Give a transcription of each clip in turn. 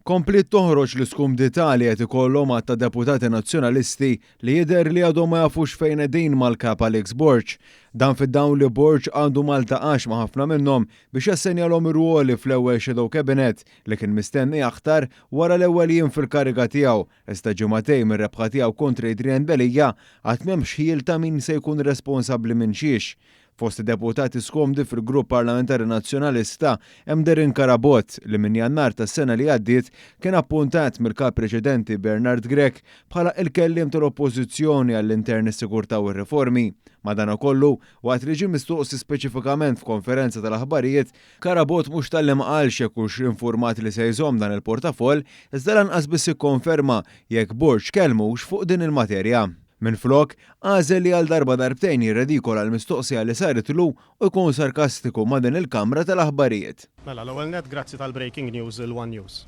Kompliet toħroġ l-iskumdità li qed ikollhom għadd ta' deputati Nazzjonalisti li jidher li għadhom ma jafux fejn qegħdin mal-Kap Alex Borg. Dan fid-dawl li Borg għadu ma ltaqax ma' ħafna minnhom biex jassenjalhom ir-rwoli fl-ewwel shadow cabinet li kien mistenni jaħtar wara l-ewwel jiem fil-kariga tiegħu iżda ġimagħtejn mir-rebħa tiegħu kontra Adrian Delia għad m'hemmx ħjiel ta' min se jkun responsabbli minn xiex. Fost id-deputati skomdi fil-Grupp Parlamentari Nazzjonalista hemm Darren Carabott li minn Jannar tas-sena li għaddiet kien appuntat mill-Kap preċedenti Bernard Grech bħala il-kelliem tal-Oppożizzjoni għall-Intern, is-Sigurtà u r-Riformi. Madanakollu, waqt li ġie mistoqsi speċifikament f'konferenza tal-aħbarijiet, Carabott mhux talli ma qalx jekk hux infurmat li se jżomm dan il-portafoll, iżda lanqas biss ikkonferma jekk Borg kellmux fuq din il-materja. Minflok, għażel li għal darba darbtejn jirredikola l-mistoqsija li saritlu u jkun sarkastiku ma' din il-kamra tal-aħbarijiet. Mela, l-ewwel nett grazzi tal-breaking news lil one News.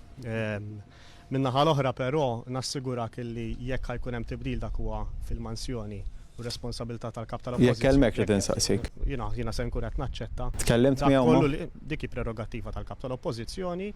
Min-naħa l-oħra però nassigurak illi jekk ħa jkun hemm tibdil dak huwa fil-mansjoni u r-responsabilità tal-Kap tal-Oppożizzjoni. Jekk kellmek rrid insaqsik. Jiena jiena se nkun qed naċċetta. Tkellimt miegħu ma? Dik hi prerogattiva tal-Kap tal-Oppożizzjoni.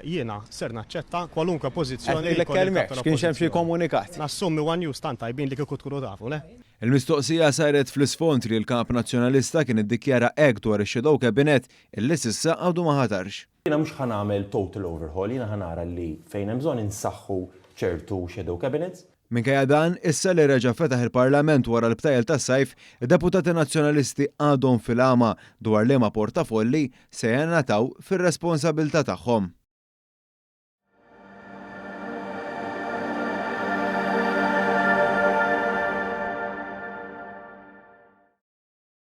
Jiena ser naċċetta kwalunkwe pożizzjoni li jkolli l-Kap tal-Oppożizzjoni. Kienx hemm xi komunikat? Nassumi one News tant tajbin li kieku tkunu tafu, le? Il-mistoqsija saret fl-isfond li l-Kap Nazzjonalista kien iddikjara hekk dwar ix-shadow cabinet illi s'issa għadu ma ħatarx. Jiena mhux ħa nagħmel total overhaul, jiena ħa nara li fejn hemm bżonn insaħħu ċertu shadow cabinets. Minkejja dan, issa li reġa' fetaħ il-Parlament wara l-btajjel tas-sajf, id-deputati Nazzjonalisti għadhom fil-għama dwar liema portafolli se jingħataw fir-responsabilità tagħhom.